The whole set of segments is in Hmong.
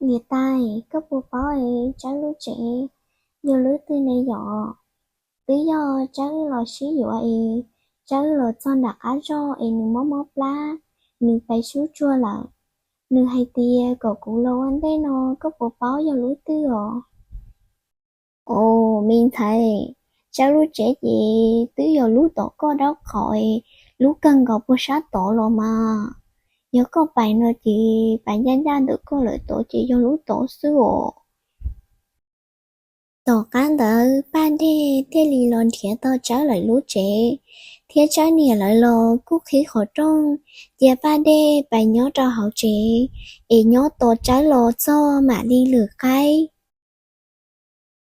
Niam tais, koj puas paub es Tsawb lub tsev yog lub twg ne yom? Twb yog Tsawb los sib yuav es Tsawb los txog nram qab zog es nws mob mob plab, nws pais sub tsuag lawm. Nws hais tias kom kuv los ua ntej no, koj puas paub yog lub twg os? Os, me ntxhais, Tsawb lub tsev ces twb yog lub tom koj dab qhov, lub kawg nkaus puag sab tod los mas. Yog koj pais no ces pais ncaj ncaj ntawm koj lawm tod ces yog lub tod xwb os. Tom qab ntawd Paj Dej thiaj li los nrhiav tau Tsawb lawv lub tsev, thiab Tsawb niam lawv los kuj qhib qhov rooj cia Paj Dej pais nyob rau hauv tsev, es nyob tos Tsawb los txog mam li lwm qaib.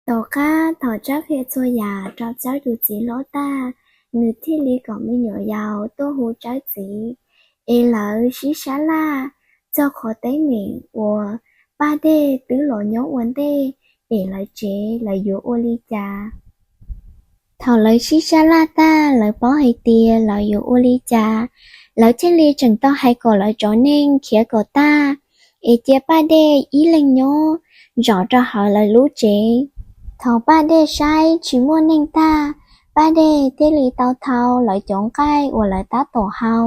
Tom qab thaum Tsawb qhia txhua yam rau Tsawb tus txiv hlob tag, nws thiaj li kom me nyuam yaus tuaj hu Tsawb txiv, es lawv sib sab laj txog qhov teeb meem uas Paj Dej twb los nyob ua ntej pem lawv tsev, lawv yuav ua li cas. Thaum lawv sib sab laj tag, lawv paub hais tias lawv yuav ua li cas, lawv thiaj li tseem tau hais kom lawv cov neeg khiav kom tag, es cia Paj Dej ib leeg nyob ntsoov rau hauv lawv lub tsev. Thaum Paj Dej saib tsis muaj neeg tag, Paj Dej thiaj li tau thau lawv cov nqaij uas lawv tab tom hau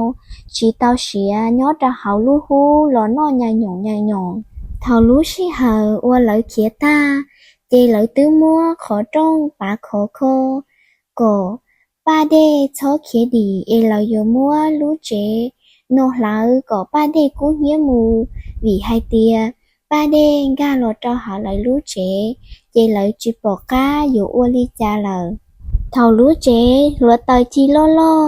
tsis tau siav nyob rau hauv lub hub los noj nyas nyoos nyas nyoos. Thaum lub sij hawm uas lawv khiav tag, ces lawv twb muab qhov rooj pav khov kho kom Paj Dej txhob khiav dim es lawv yuav muab lub tsev no hlawv kom Paj Dej kub hnyiab mus, vim hais tias Paj Dej nkag los rau hauv lawv lub tsev, ces lawv tsis pom qab yuav ua li cas lawm. Thaum lub tsev hluav taws cig loj loj,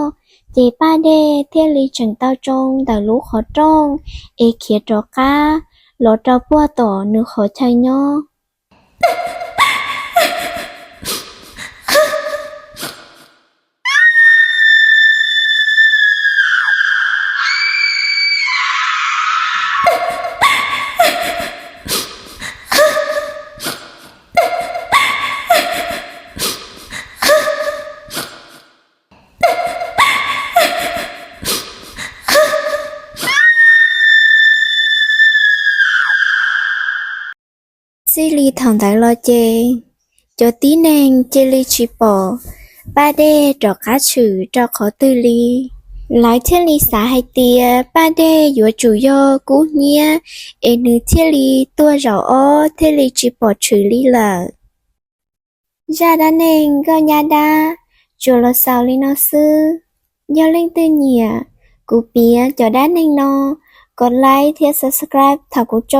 ces Paj Dej thiaj li tseem tau tsoo ntawm lub qhov rooj es khiav rov qab los rau puag tom nws qhov chaw nyob. Txij li thaum ntawd los ces cov tib neeg cia li tsis pom Paj Dej rov qab tshwm rau qhov twg li. Lawv thiaj li xav hais tias Paj Dej yuav tsum yog kub hnyiab es nws thiaj li tuag zaum ob thiaj li tsis pom tshwm li lawm. Zaj dab neeg nkauj nyab dab tsuas los xaus li no xwb. Yog leej twg nyiam kuv piav cov dab neeg no, kov like thiab subscribe thaum kuv tso